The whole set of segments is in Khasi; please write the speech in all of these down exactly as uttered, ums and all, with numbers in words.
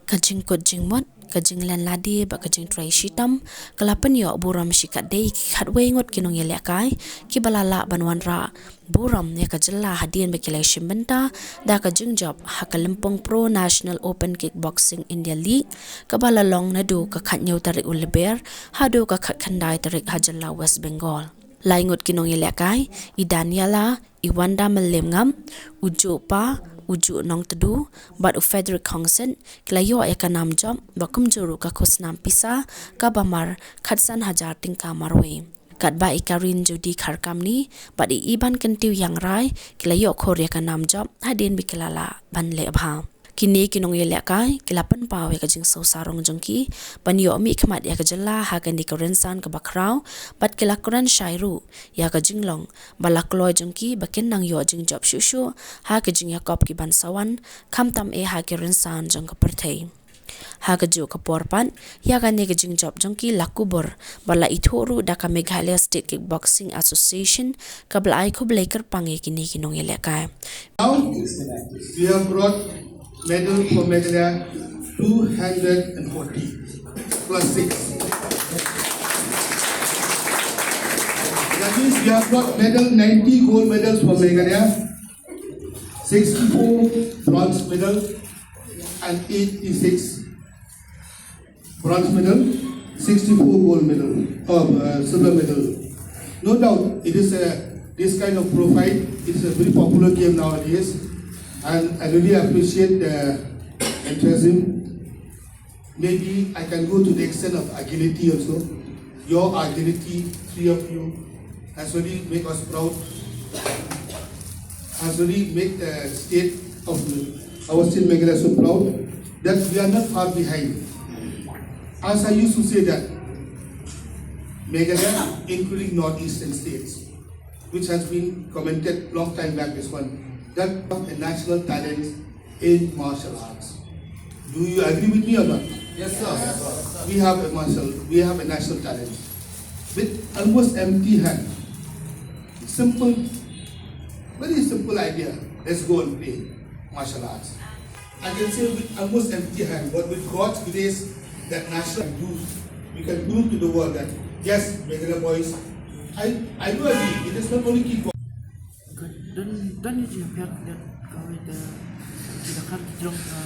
Ka jingkut jingmut, ka jinglen lade bad ka jingtrei shitom ka la pynïoh burom shikatdei ïa ki khatwei ngut ki nongïalehkai kiba la lah ban wanrah burom ïa ka jylla hadien ba ki la shim bynta da ka jingjop ha ka lympung Pro National Open Kickboxing India League kaba la long naduh ka khathynñiew tarik u Lber haduh ka khatkhyndai tarik ha jylla West Bengal. Lai ngut ki nongïalehkai, i Daniela, i Wanda Mylliemngam, u Juh Pa, u Juh Nongtdu bad u Frederick Khongseit ki la ïoh ïa ka nam jop bad kumjuh ruh ka khusnam pisa kaba mar khatsan hajar tyngka marwei. Katba i Karin Jodi Kharkamni bad i Iban Kyntiew Iangrai ki la ïoh khur ïa ka nam jop hadien ba ki la lah ban leh bha. Kine ki nongïalehkai ki la pynpaw ïa ka jingsngewsarong jong ki ban ïoh mihkhmat ïa ka jylla ha kane ka rynsan kaba khraw bad ki la kren shai ruh ïa ka jinglong ba la kloi jong ki ba kin nang ïoh jingjop shuh shuh ha ka jingïakop ki ban sa wan khamtam eh ha ki rynsan jong ka pyrthei. Ha kajuh ka por pat ïa kane ka jingjop jong ki la kubur bad la ithuh ruh da ka Meghalaya State Kickboxing Association kaba la ai khublei kyrpang ïa kine ki nongïalehkai. Now, we have brought medal for Meghalaya two hundred forty plus six. That means we have brought medal, ninety gold medals for Meghalaya, sixty-four bronze medal, and eighty-six bronze medal, sixty-four gold medal, of uh, silver medal. No doubt, it is a, this kind of profile. It's a very popular game nowadays, and I really appreciate the enthusiasm. Maybe I can go to the extent of agility also. Your agility, three of you, has really made us proud, has really made the state of our state Meghalaya so proud that we are not far behind. As I used to say that Meghalaya, including northeastern states, which has been commented long time back, this one, that a national talent in martial arts. Do you agree with me or not? Yes, sir. We have a martial, we have a national talent with almost empty hand. Simple, very simple idea. Let's go and play martial arts. I can say with almost empty hand, but with God's grace, that national do, we can prove to the world that yes, Meghalaya boys. I, I do agree. It is not only kickboxing. Don don ni jingpyat dat kawei da ki da kar ki jrong ka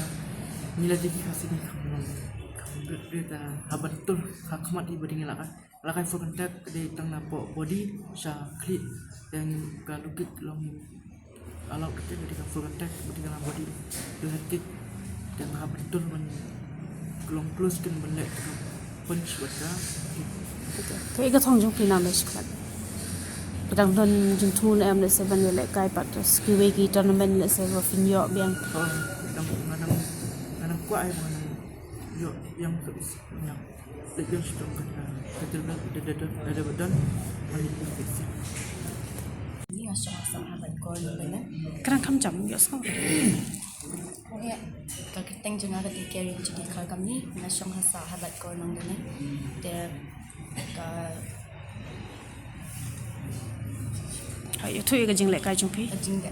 nila dik ka sini ka mong ka mong da ha ban tur ha khmat i ba ding la ka la ka full contact de tang na po body sha khli dan ka lukit long ni alau kete de ka full contact body ka la body de head kick dan ha ban tur ban long close kan ban le ka punch wat ka kick. Kaei ka thong jong phi na me shiklat. Ka dang don jingthmu ne em lehse ban ïalehkai pat kiwei ki tournament lehse ba phin ïoh biang. Oh, dang nga dang nga dang kwah ai ba nga dang ïoh biang ka is biang. Leh biang shitom ka ka jil biang da da da da da ba don. Mali ka is. Ni nga shong ha sa ha ban kor ni bana. Ka dang kham jam ïoh sngew. Ka kyrteng jong nga ka dei Karen Jodi Kharkamni, nga shong ha Sahabat Kor Nongdene. Te ka Ha ïathuh ïa ka jinglehkai jong phi. Ka jingleh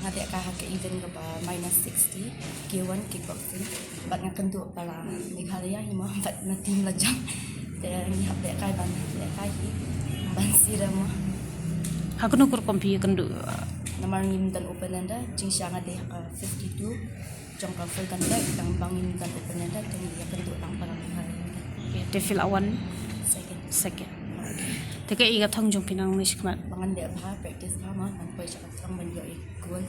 nga lehkai ha ka event kaba minus sixty, K one kickboxing. Bad nga kynduh para Meghalaya hi mo bad na team la jong. Te ngi hap lehkai ban lehkai hi ban sirem mo. Ha kano ka rukom phi ïakynduh? Namar ngim don opponent da, jingshisha nga dei ha ka fifty-two jong ka full contact, tang ba ngim don opponent da, te ngi ïakynduh tang para Meghalaya. Te phi la wan Second. Second. Te kaei ka thong jong phi nangne shakhmat? Ba ngan leh bha, practice bha mo, ngan poi sha ka throng ban ïoh ïa ka gold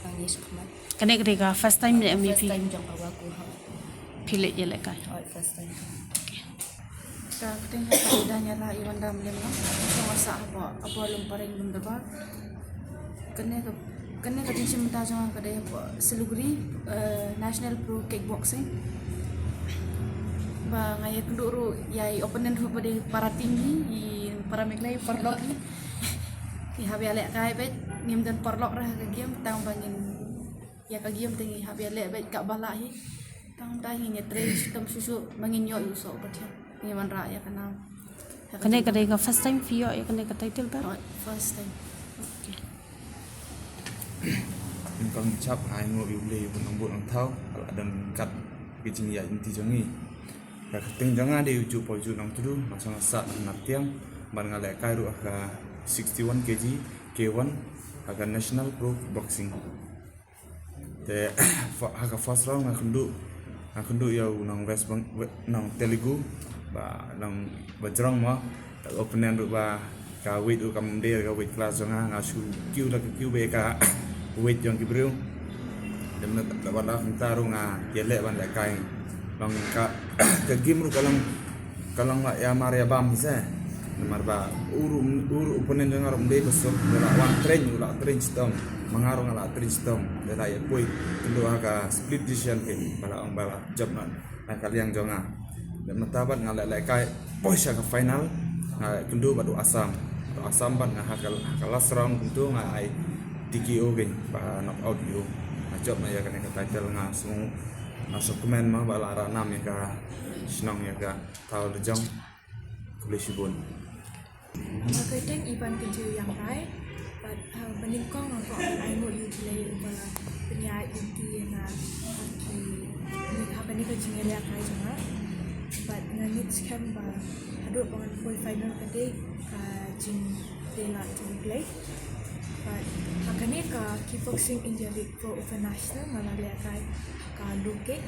nangne shakhmat. Kane ka dei ka first time ne em ïa First phi? Time jong ka Wagoo ha. Phi leh ïalehkai. Oh, first time. Ka kyrteng ka Daniela Iwanda Mlem. Ka shong ha Sahaba, Upper Lumparing, Lumbdurbar. Kane ka kane ka jingshim bynta jong nga ka dei hapoh Siliguri, eh, National Pro Kickboxing. Ba nga ïakynduh ruh ïa i opponent ruh ba dei para team hi, i para Meghalaya, paralok hi. Ngi hap ïalehkai beit, ngim don paralok re ha ka game, tang ba ngin ïa ka game te ngi hap ïaleh beit kaba lah hi. Tang ba ngin ïatrei shitom shuh shuh ba ngin ïoh ïa u soh u pathian. Ngi wanrah ïa ka nam. Kane ka dei ka first time phi ïoh ïa kane ka title belt? Oh, first time. Nyngkong nyngkong ai nguh ïa U Blei uba nongbud nongthaw, la don ryngkat Ka jingïaid lynti jong ngi. Ka kyrteng jong nga dei u Juh Paw Juh Nongtdu, nga shong sah na Nartiang, bad nga lehkai ruh ha ka sixty-one K G K one, ha ka National Pro Kickboxing. Te, fa-, ha ka first round nga kynduh, nga kynduh ïa u nong West Beng-, we-, nong Telugu, ba nong Bajrang mo, opponent ruh ba ka weight ruh kam dei ka weight class jong nga, nga shu kiew da ka kiew ba ka weight jong ki briew. Te mynta, da ba la mynta ruh nga ïaleh ban lehkai. Long ka, ka game ruh ka long, ka long la ïa mar ïa bam se. Namar ba u ruh, u ruh opponent jong nga ruh um dei ba suk, u la wan train, u la train shitom. Ma nga ruh nga la train shitom. Te la ïa poi kynduh ha ka split decision, te ba la ong ba la jop na na ka liang jong nga. Te mynta bad nga la lehkai poi sha ka final, nga kynduh bad u Assam. U Assam bad nga ha ka, ha ka last round kumto nga ai T K O kein, ba knock out ïa u. Nga jop na ïa kane ka title, nga sngew, nga sngewkmen mo ba la rah nam ïa ka shnong, ïa ka thaw la jong. Khublei shibun. Nga kyrteng Iban Kynjur Iangrai, bad, uh, ba nyngkong nga kwah ai nguh ïa U Blei uba la pynïaid lynti ïa nga ha ki, ha kane ka jingïalehkai jong nga. Bad nga ngeit skhem ba haduh ba ngan poi final ka dei ka jingdei lad jong U Blei. Bad ha kane ka Kickboxing India League Pro Open National nga la lehkai ha ka low kick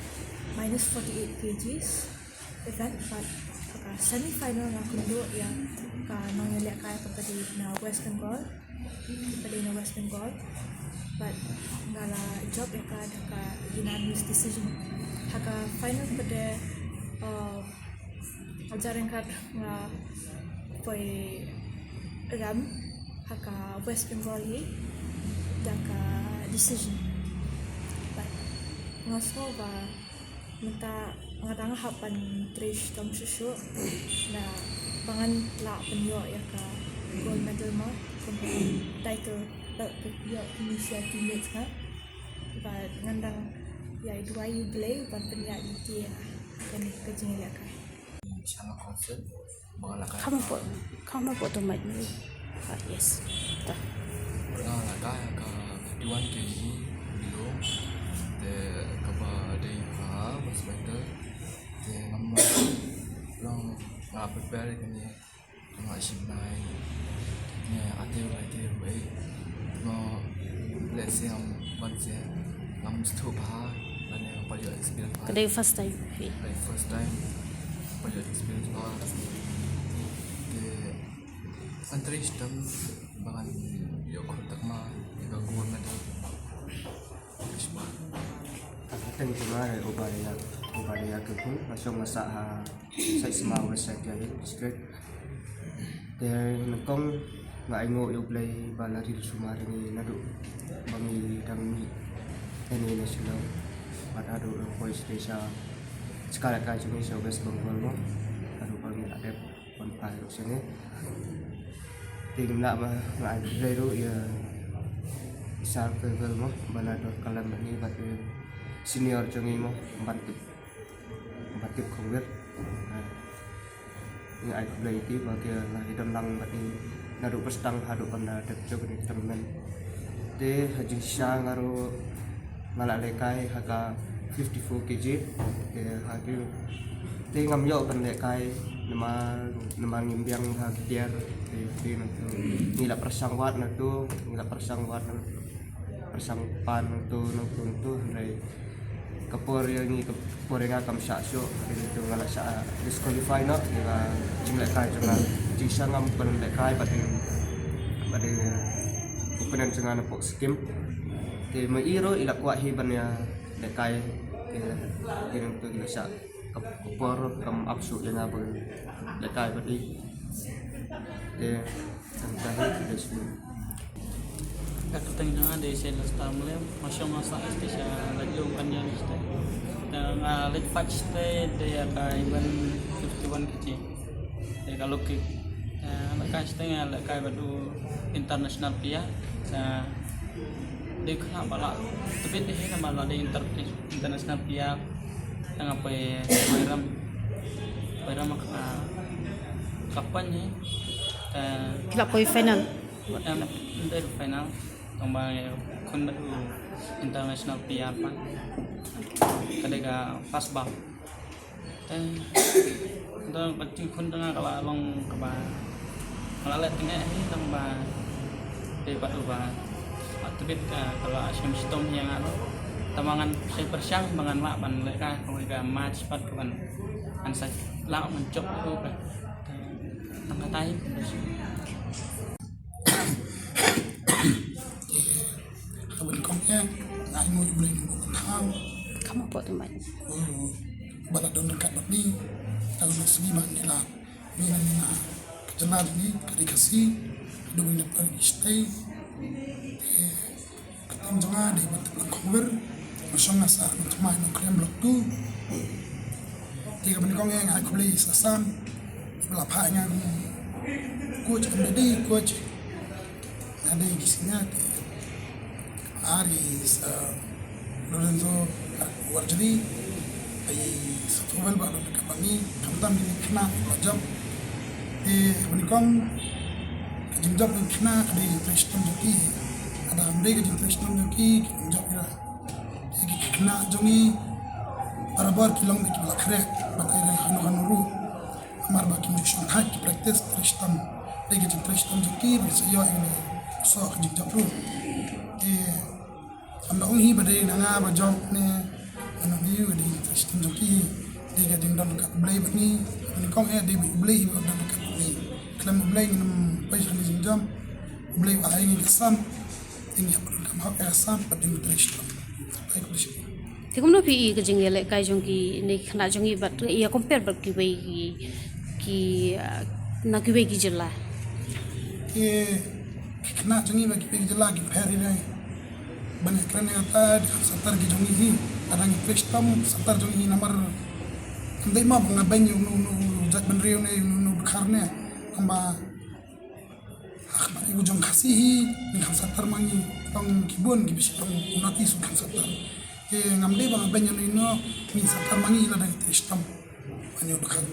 minus forty-eight K Gs event, bad ha ka semi final nga kynduh ïa ka nongïalehkai kaba dei na West Bengal, kaba dei na West Bengal, bad nga la jop ïa ka da ka unanimous decision. Ha ka final pat, uh, hajar ryngkat nga poi rem ha ka West Bengal hi da ka decision. Bad nga sngew ba mynta nga dang hap ban trei shitom shuh shuh, na ba ngan lah ban ïoh ïa ka gold medal mo, kum ka title belt ba ïoh ki Malaysia teammates nga. Bad ngan dang ïai duwai ïa U Blei ban pynïaid lynti ïa kane ka jingïalehkai. Sha nga concert. Come up, come up to mic. Ah, yes. Ta. Nga lehkai ka fifty-one K G below. Te kaba dei ha West Bengal. Te ngam long nga prepare kane, nga shim nai. Nga atew lai te wei. Nga, let's say, ngam ban se, ngam stop ha, lane ngam pat ïoh experience ha. Ka dei first time phi? Ka dei first time. Pat ïoh experience ha. Te ngan trei shitom ba ngan ïoh khun takma ïa ka gold medal. Ka kyrteng jong nga dei u Obadiah, Obadiah Kyrkhu, nga shong nga sah ha Saidsma, West Jaintia Hills District. Te nyngkong nga ainguh ïa U Blei ba la ri sumar ïa ngi naduh ba ngi dang mih ïa kane na Shillong. Bad haduh ba poi sha, sha ka lehkai jong ngi sha West Bengal mo. Haduh ba ngi la dep qualify ruh sha ngi. Te ngim lah ba nga ai khublei ruh ïa i Sir Favour mo, ba la don kylleng bad ngi bad ïa senior jong ngi mo, Ban Tip, Ban Tip Khongwir. Nga ai khublei ïa ki ba ki la ïa don lang bad ngi naduh ba sdang haduh ban da dep jop ïa ka tournament. Te ha jingshisha nga ruh nga la lehkai ha ka fifty-four K G. Te ha ki, te ngam ïoh ban lehkai namar, namar ngim biang ha ka tiar. Te, te nangtu ngi la pyrshang wad nangtu, ngi la pyrshang wad nangtu, pyrshang pan nangtu, nangtu, nangtu, hynrei ka por ïa ngi, ka por ïa nga kam shah shuh, te nangtu nga la shah disqualify noh ïa ka jinglehkai jong nga. Jingshisha ngam pat lehkai bad i, bad i opponent jong nga napoh Sikkim. Te ma i ruh i la kwah hi ban ïa lehkai, te, te nangtu i la shah, ka, ka por kam ap shuh ïa nga ban lehkai bad i. Te nangta hi te shu. Ka kyrteng jong nga dei Sylvester Mlem, nga shong nga sah sha Laitlum, Panjang State. Te nga leit fight state dei ïa ka event fifty-one K G. Te ka low kick. Te nga lehkai state, nga lehkai bad u international player. Te dei khnang ba la tbit dei hi namar la dei inter-, international player. Te nga poi, poi rem, poi rem ka, ka pan hi. Te la poi final. Em, ym dei final. Tang ba khun bad u International P R pat. Ka dei ka first bout. Te, te ka jingkhun jong nga ka la long kaba, ka la leh teng eh hi tang ba, dei pat uba, ba tbit ka, ka la shim shitom ïa nga ruh. Tang ba ngan shai pyrshang ba ngan lah ban leh ka, kawei ka match pat ka ban, ngan sa lah ban jop ruh ka. Te, tang katai. Haba nyngkong eh, nga ai nguh ïa U Blei nongbuh nongthaw. Kam hapoh tu mai. Oh, ba la don ryngkat bad ngi. Tang na sngi ba ngi la, ngi la, ngi la, ka jylla jong ngi ka dei Khasi. Haduh ba ngi la poi ngi shatei. Te ka kyrteng jong nga dei Banteplong Khongwir. Nga shong nga sah Nongthymmai Nongkrem Block two. Te kaba nyngkong eh nga ai khublei ïa i Sasan ba la phah ïa nga kum coach, kum daddy coach. Nga dei ki senior te ar i Sir Lorenzo Warjri, i Sir Throwell ba don ryngkat bad ngi, khamtam kine ki khynnah ba jop. Te kaba nyngkong ka jingjop jong ki khynnah ka dei ka jingtrei shitom jong ki. Lada ym dei ka jingtrei shitom jong ki, kim jop ïa. Te ki khynnah jong ngi barabor ki long kiba la khreh ban ïa hano hano ruh. Namar ba kim ju shongthait ki practice trei shitom. Dei ka jingtrei shitom jong ki ba ki sa ïoh ïa kane ka soh ka jingjop ruh. Te ym da ong hi ba dei na nga ba jop ne mano, dei ka jingtrei shitom jong ki. Dei ka jingdon ryngkat U Blei bad ngi. Kaba nyngkong eh dei ba U Blei hi ba don ryngkat bad ngi. Khlem U Blei ngin ym poi sha kane ka jingjop. U Blei u ai ngi ka sap. Te ngi hap ban donkam hok ïa ka sap bad jingtrei shitom. Te kumno phi i ka jingïalehkai jong kine ki khynnah jong ngi bad ïa compare bad kiwei ki, ki, ah, na kiwei ki jylla? Ki, ki khynnah jong ngi bad kiwei ki jylla ki pher hi re. Ban ïakren ïa kata, ki khan satar ki jong ngi hi. Lada ngi trei shitom, satar jong ngi hi namar ym dei mo ba nga beiñ ïa uno uno u jaitbynriew ne ïa uno uno u dkhar ne. Tang ba ha khmat u jong Khasi hi, ngi khan satar ma ngi, tang ki bun kiba shong u North East u khan satar. Te ngam dei ba nga beiñ ïa uno uno, ngi satar ma ngi lada ngi trei shitom. Ba ngi u dkhar.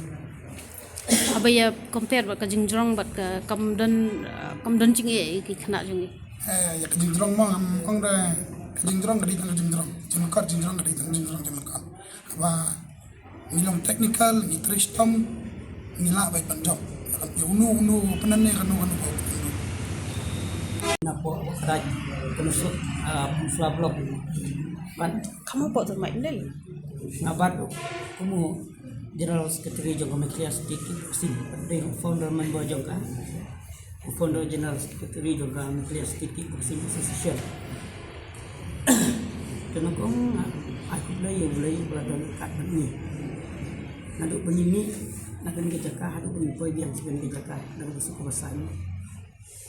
Haba ïa compare bad ka jingjrong bad ka kam don, ah, kam don jingeh ïa ki khynnah jong ngi. Eh, ïa ka jingjrong mo ngam ong re, ka jingjrong ka dei tang ka jingjrong. Jinglyngkot jingjrong ka dei tang ka jingjrong jinglyngkot. Haba ngi long technical, ngi trei shitom, ngi lah beit ban jop. Ïa uno uno u pyneh ne kano kano ka pyneh. Na pdeng Kynasuk, ah, Peninsula Block. Bad kham hapoh tu mai ndel. Nga bat kum u General Secretary jong ka Meghalaya State Kickboxing, bad dei ruh founder member jong ka, u founder General Secretary jong ka Meghalaya State Kickboxing Association. Te nga ong, ah, ai khublei ïa U Blei ba la don ryngkat bad ngi. Naduh ba ngi mih na kane ka jaka haduh ba ngin poi biang sha kane ka jaka, na kaba suk kaba saiñ.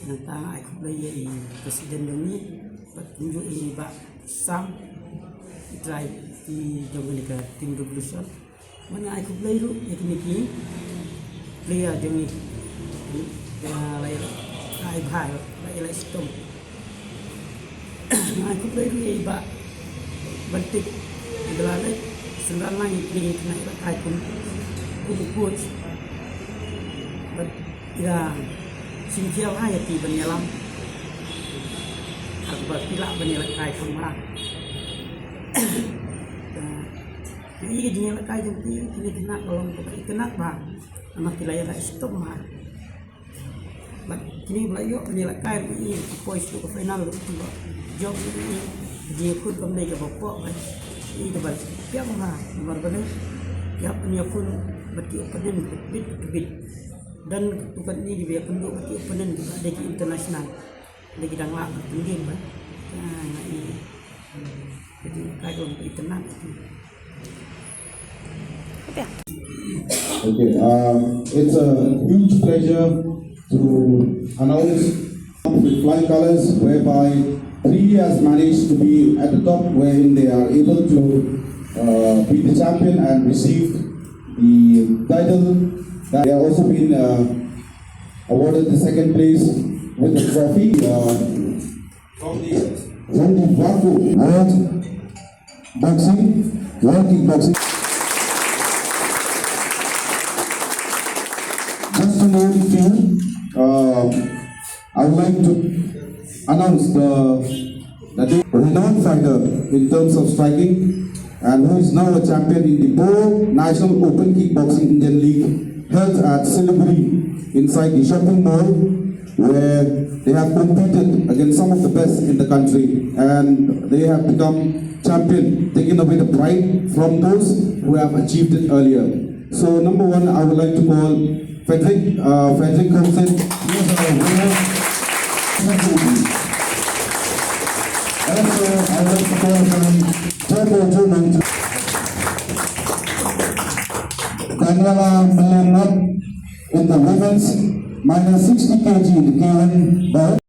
Nangta nga ai khublei ïa i president jong ngi, bad kumjuh ïa i Bah Sam, i trai, i jong kane ka Team Revolution. Bad nga ai khublei ruh ïa kine ki player jong ngi. Ïa la ïa la ai bha, la ïa la shitom. Nga ai khublei ruh ïa i Bah Bantik, i ba la leit synran lang ïa kine ki khynnah ïa la kai kum, kum u coach. Bad ïa sngewthuh ha ïa ki ban ïalam. Haba ki lah ban ïalehkai kham bha. Ïa ka jingïalehkai jong ki, kine ki khynnah ka long kaba itynnad bha. Namar ki la ïaleh shitom bha. Bad kine ba la ïoh ban ïalehkai ruh, ki poi sha ka final ruh, ki ba jop ruh, jingïakhun kam dei kaba pop bad kaba biang bha. Namar balei, ki hap ban ïakhun bad ki opponent bit bit. Don katto katne kiba ïakynduh bad ki opponent kiba dei ki international. Dei ki dang lah ban pyndiang bad, ah, nga i. Ka jingïalehkai ka long kaba itynnad. Okay, uh, it's a huge pleasure to announce with flying colors, whereby three has managed to be at the top, wherein they are able to, uh, be the champion and receive the title. They have also been, uh, awarded the second place with the trophy, uh, from the, from the WAKO, World Boxing, World Kickboxing. Just to name a few, uh, I would like to announce the That is a renowned fighter in terms of striking, and who is now a champion in the Pro National Open Kickboxing Indian League held at Siliguri inside the shopping mall, where they have competed against some of the best in the country, and they have become champion, taking away the pride from those who have achieved it earlier. So number one, I would like to call Frederick, uh, Frederick Thompson. He is our winner. Also, I would like to call upon Joko Junong. Daniela Malingot in the women's minus sixty K G, the K one bout.